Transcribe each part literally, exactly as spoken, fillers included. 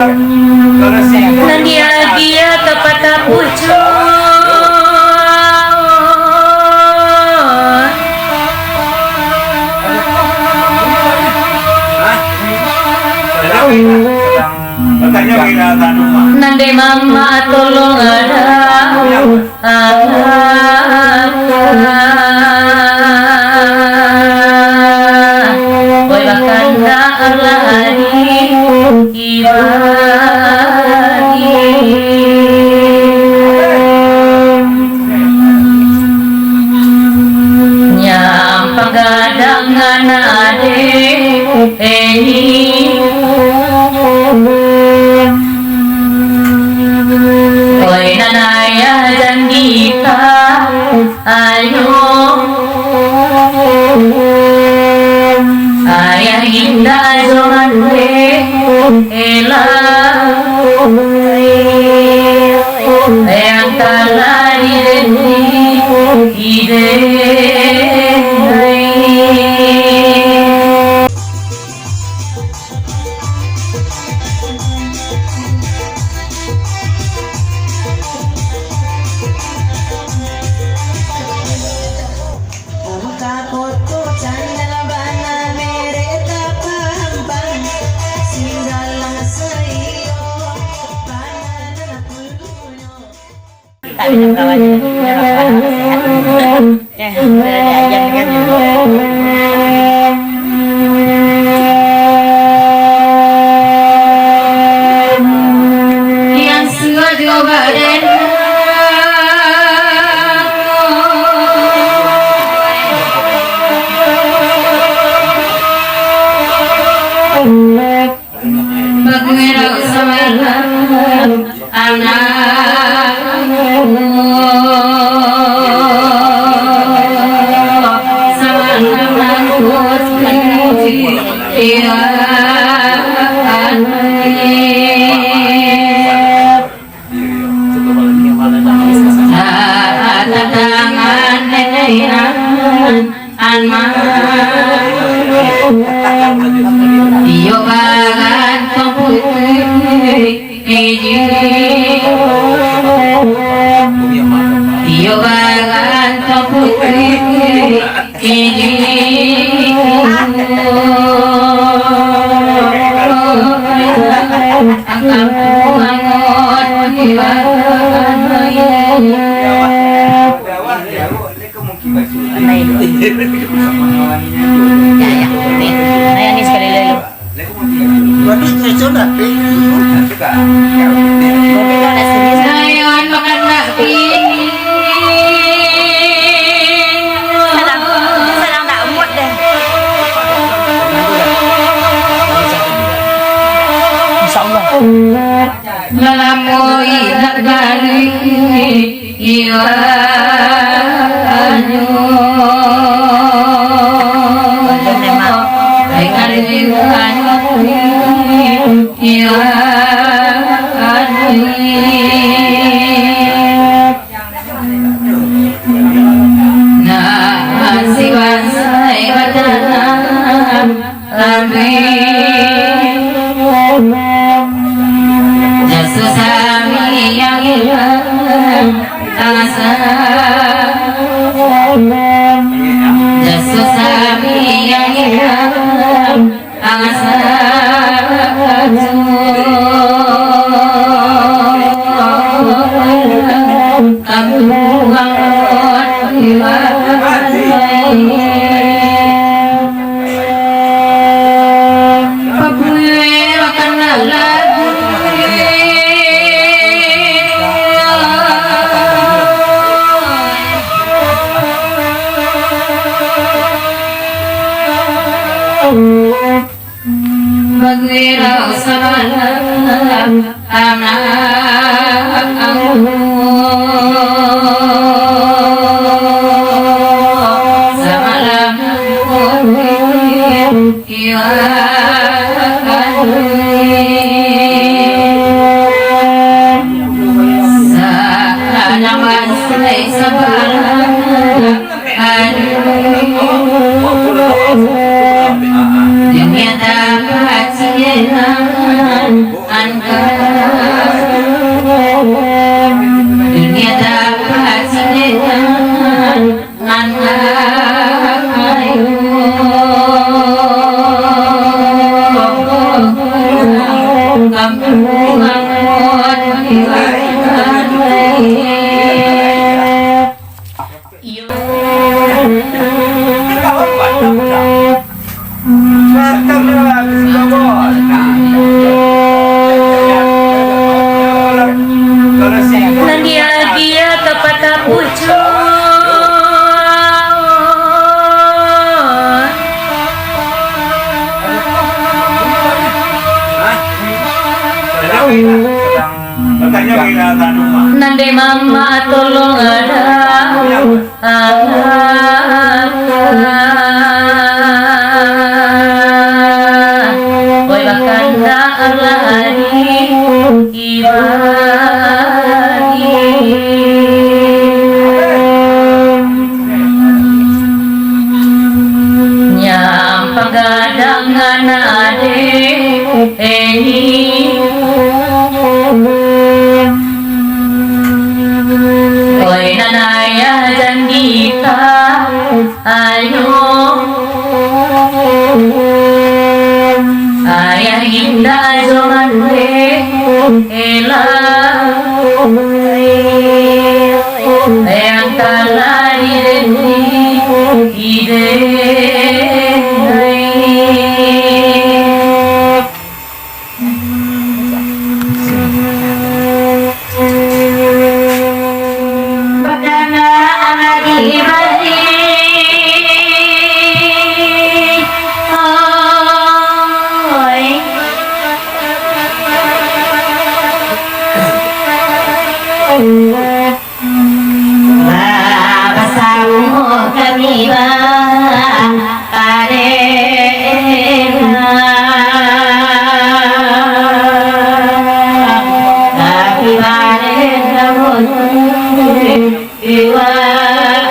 Nan diagiah ka patah pucuak. Nan dek mamak tolong alah. Oi, bakandak lah di ibadi. Nyampang gadang anak dek Eni. Oi, nan ayah jandika. Ayo, ayah indak jo mandeh elai, yang kalah di hidai. Mintak minum kawan. Minum kawan, sehat. Eh, udah ada ayam kan? Yang suka juga badan. Baguirau samalam anak, samalam nangku tiang. Tatangan nenek Anma, iyo bagantong putuih iji, iyo bagantong putuih iji. Angkang tu angot di bagai. Amin. Ya, ya. Amin. Nah, yang ni sekali dulu. Sadang, sadang tak mood deh. Insya Allah. Lalamo indak bari iwanyo. Dengan iwanyo, iwanyo. Nah, si bansai batanam. Amin. Jaso sami yang hilang angasa. Jaso sami yang hilang angasa. Kamu bangun. Bagirau samalam anak angku, samalam angku kiwak. Sadang bansai sabarang. Dunia tapacian angka Dunia dapat sendirian, anak ayu. Kampung angkot di Iyo. Nan diagiah ka patah pucuk. Nan dek mama tolong ada. Oi, bakandak lah di ibadi. Nyam panggadang anak dek Eni. Oi, nan ayah jan ditaanyo. Ayah indak jo mandeh elai. Yang telah direndi ideh. Bakana anak di bari. Oi. Lah basamo kami bapareha, tapi bareha iwak.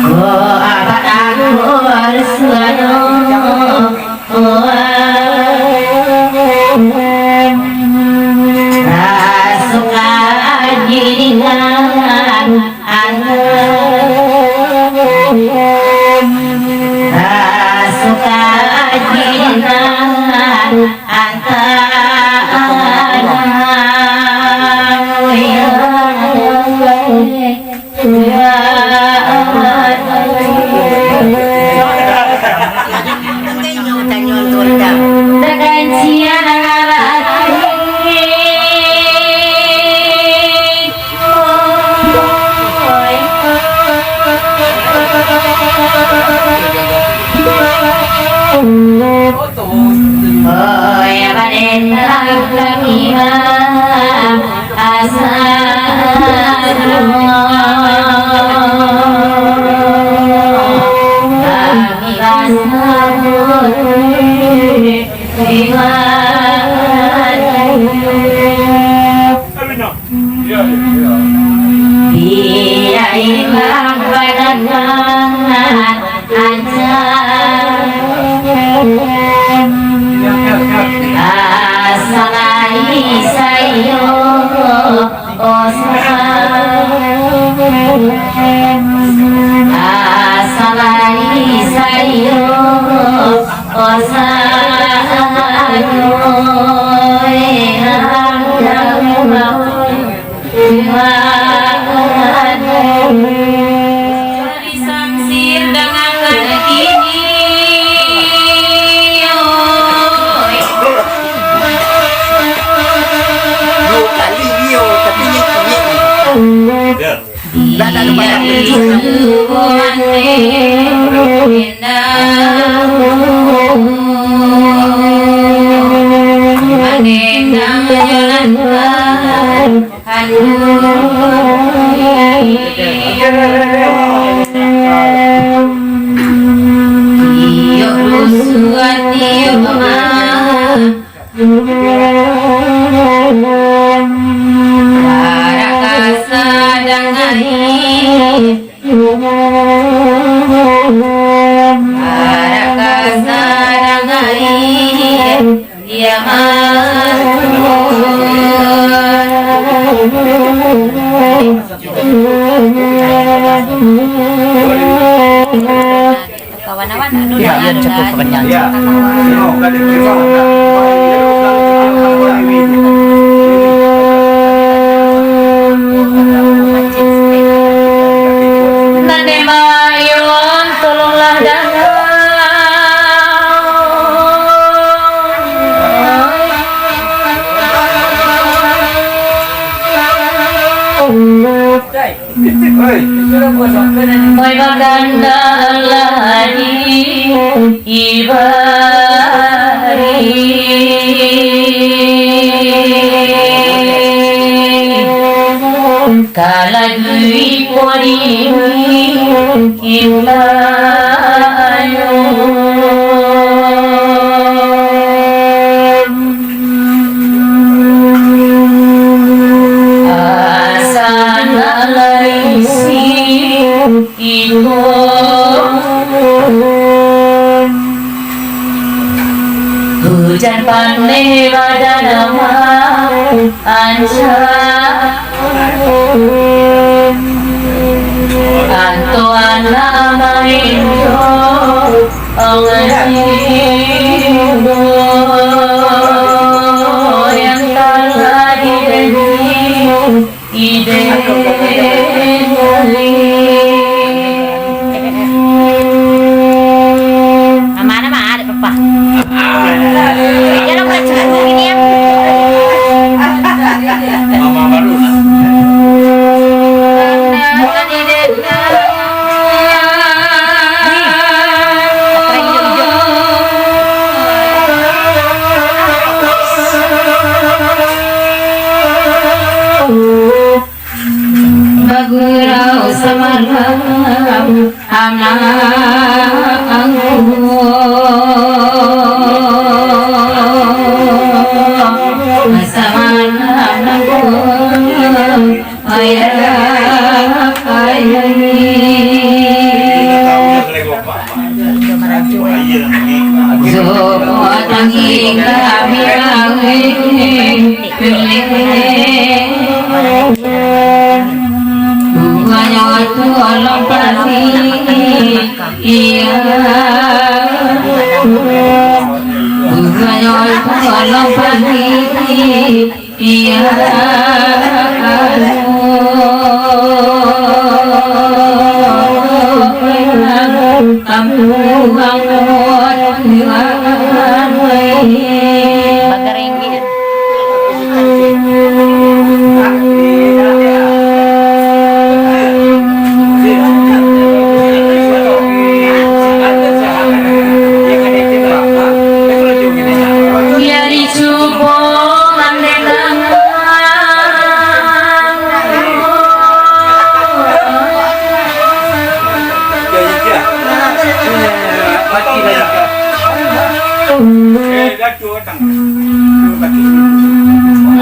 Ko abak aku harus suano. Raso kaji dengan angin. Raso kaji dengan angin. Oi, balintang kami mah. Asa kami basambut ibadah. Biar imam badangan. Asalai sayo osa, asalai sayo osa. Disangsir dangakan kini, oi. Duo kali iyo, tapi nyo kunyek. Dah, dah, dah, banyak. Cukup kenyang. Nan dema Ayun, tolonglah dangan. Oi, baganda lah di ibari, kalagui kodi kita ayu. Asa nak lai si iko. Hujan paneh badan mah ancak. Anto anak main jo. Allah jiwa yang tak dibenci, ide. Mama, mama, ada papa. Jangan lupa cakap begini ya. Mama baru lah. Bagurau samalam anak angku, samalam angku. Ayah ayuni. Zuhur tangi kami rawe pilih. Bukannya waktu orang pasti. Iya. Bukannya waktu orang pasti. Iya, kampung. Pagar Inggil.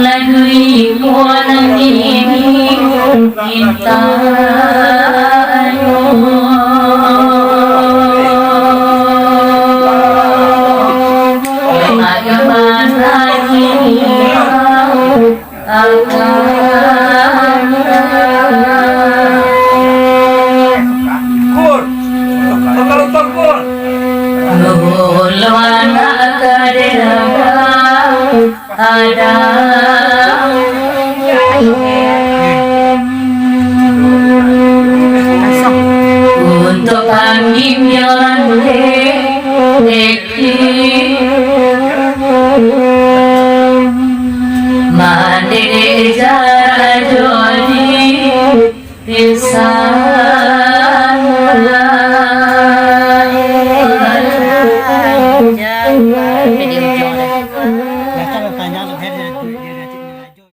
Lalui muanang ini kita ayo. Ayo manangi. Kur. Bakal utang, Kur. Nuhun lawan kadera ada. Untuk kami yang rande.